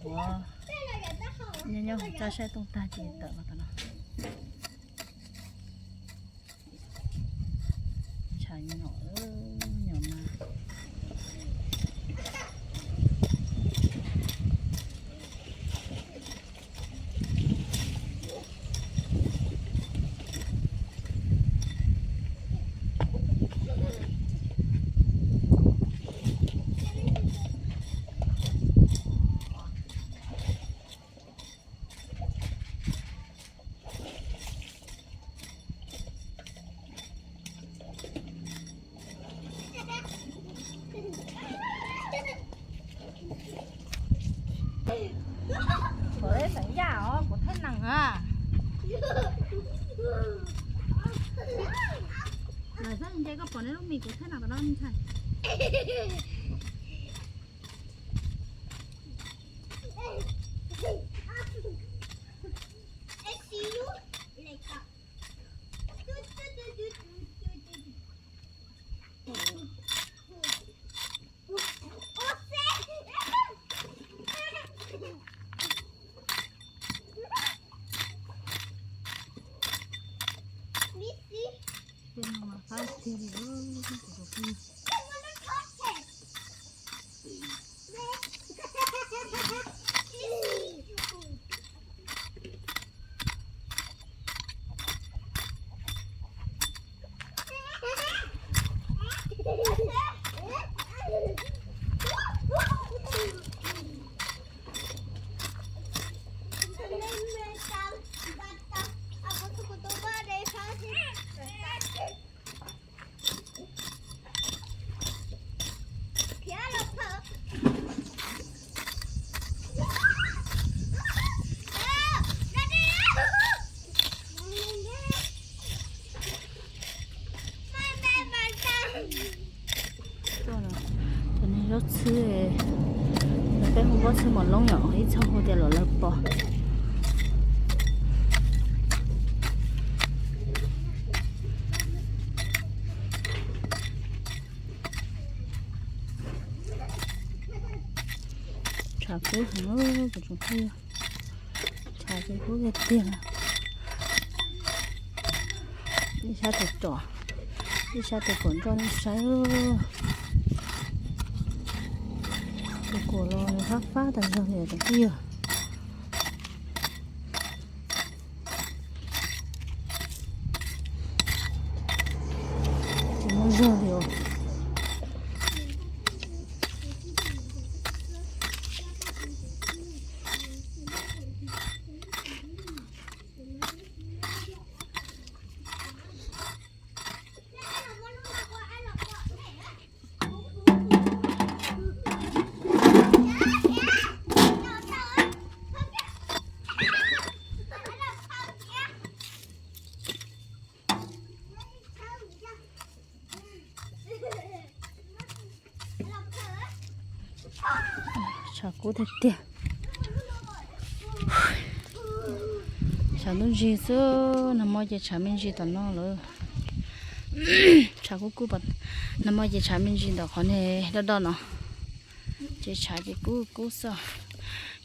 Ua, nyob nyob txaj saib tooj tag ces tawm los tom no. Tshav nyom, nyom mas. Kuv xeem yaj os, kuv thaij nees a. Lawm xwb, nce koj pom nej lub mis kuv thaij nees tom no ntshai. Cov niag zaub txhwb, peb hu zaub txhwb mos loob yom, ib txhia hu tias los lawv pos. Tshav kub heev, kuv tsoom phooj ywg, tshav kub tiag tiag. Ib sab tes rom, ib sab tes pom nroj nej saib. Tus kuam los nws fab fab tas zog li tsoom phooj ywg. Tsis muaj zog li os. Tshav kub tiag tiag. Tshav ntuj ntsig xwb, nag hmo ces tshav me ntsis tom no lawm. Tshav kub kub, nag hmo ces tshav me ntsis ntawm qhov niag doj doj no. Ces tshav ces kub kub xwb.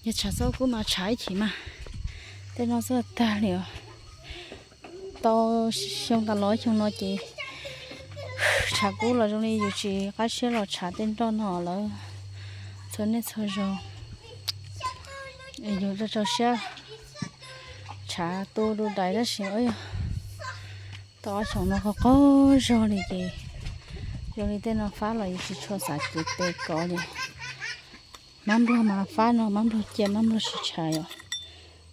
Yog tshav txhob kub mas tshav ib chim mas tej no xwb tag li os. Tau xyoo tas los xyoo no ces tshav kub los zoo li yus tsis qab siab los tshav tej nroj no lawm. Txhua niaj txhua zaus yus rau rau siab tshav tu du dais tab sis yog tau ob xyoos no qaug qaug zog li ces zoo li tej no fab los yus tsis tshua xav cev tes kov li. Mab nplog mas fab no mab nplog cia mab nplog sib tshav yom.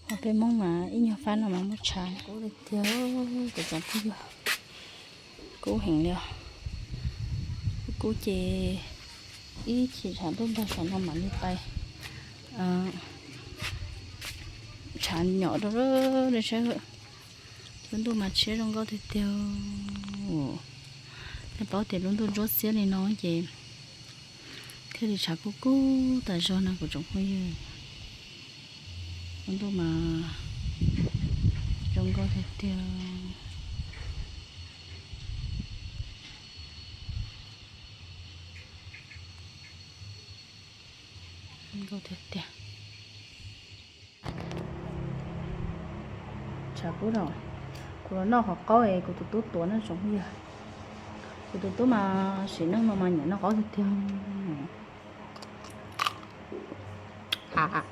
Ho peb Hmoob mas ib nyuag fab no mas muab tshav. Kub tiag tiag, kuv tsoom phooj ywg, kub heev li os. Kub ces ib chim tshav ntuj npog saum no mam li pais tshav nyom rau nej saib. Lub ntuj mas tshiab zoo nkauj tiag tiag. Nej paub tias lub ntuj ntsuab xiab li no ces thiaj li tshav kub kub tas zog no kuv tsoom phooj ywg. Lub ntuj mas zoo nkauj tiag tiag. Zoo nkauj tiag tiag. Kuv, kuv los noj qhov qaub es kuv tus tub tuav na tsoom phooj ywg. Kuv tus tub mas sim neej no mas nyiam noj qaub tiag tiag.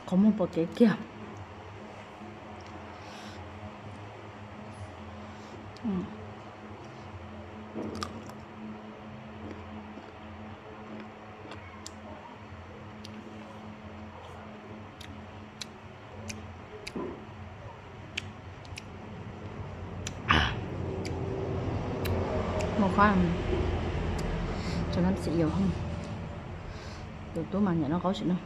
Qhov muag pom kev kiag. Mus qhov tso nam xim yau hov, tus tub mas nyiam noj qaub sim neej.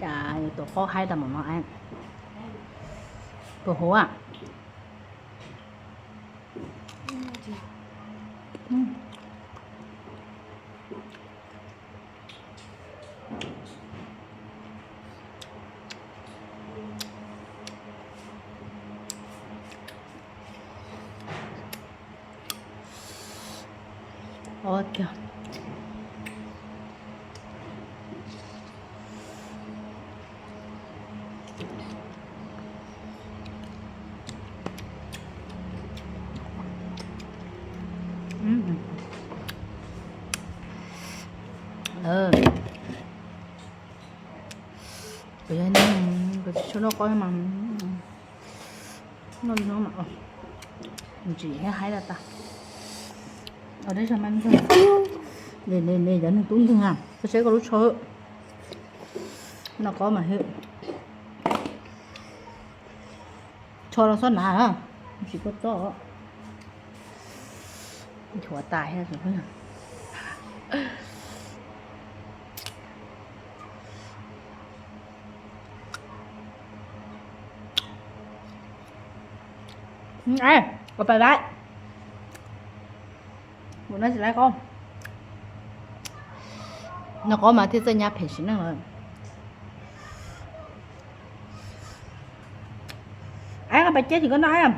Cas yuav tuav qaub haib tas mus no, tuav huv. Kuv tsis tshua noj qaub mas noj li no mas ntsim thiab haib tas tas. Ua dab tsi mas ntxeeg, ne ne cov neeg tub ntxeeg a, koj saib koj lub tsho, noj qaub mas hwm. Tsho los xob hnav, tsis koj txob, nchuav tas. Ua pais lawm, ua no tsis lawv qaub, noj qaub mas thiaj txawj nyab phem sim neej lawm. Ab, pais ceb tim koj noj.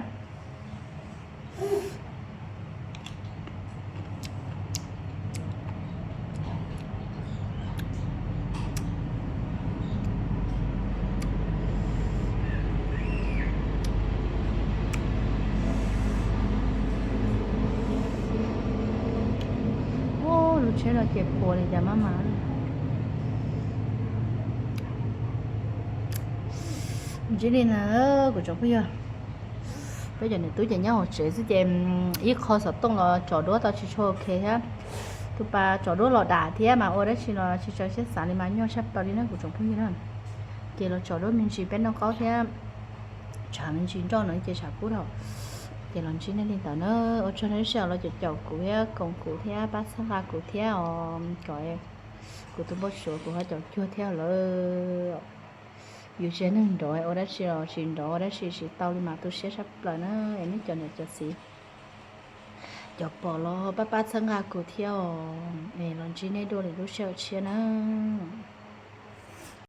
Lub tsheb no ces puas li cas maj mam. Ntsib li na, kuv tsoom phooj ywg, peb cov niam tub ces nyob hauv tsev xwb ces ib qho xov tooj los tsom duab tau tsis tshua ok thiab. Tus pas tsom duab los dam thiab mas ua dab tsi los tsis txaus siab xav li mas nyuaj tshaj plaws li na kuv tsoom phooj ywg na. Ces los tsom duab me ntsis peb noj qaub thiab tshav me ntsis nroj no ces tshav kub dhau. Ces los ntsib nej li ntawd na, ua tsaug nej sij hawm los caum caum kuv thiab koom kuv thiab pab txhawb nqa kuv thiab os, kom kuv tus npau suav kuv ho caum cuag thiab lawm. Yus tsis yog neeg nrov, ua dab tsi los tsis nrov, ua dab tsi tsis tau li mas tu siab tshaj plaws na. Es nej cov niam cov txiv, cov pom los pab pab txhawb nqa kuv thiab os, es los ntsib nej dua lwm lub sij hawm tshiab na.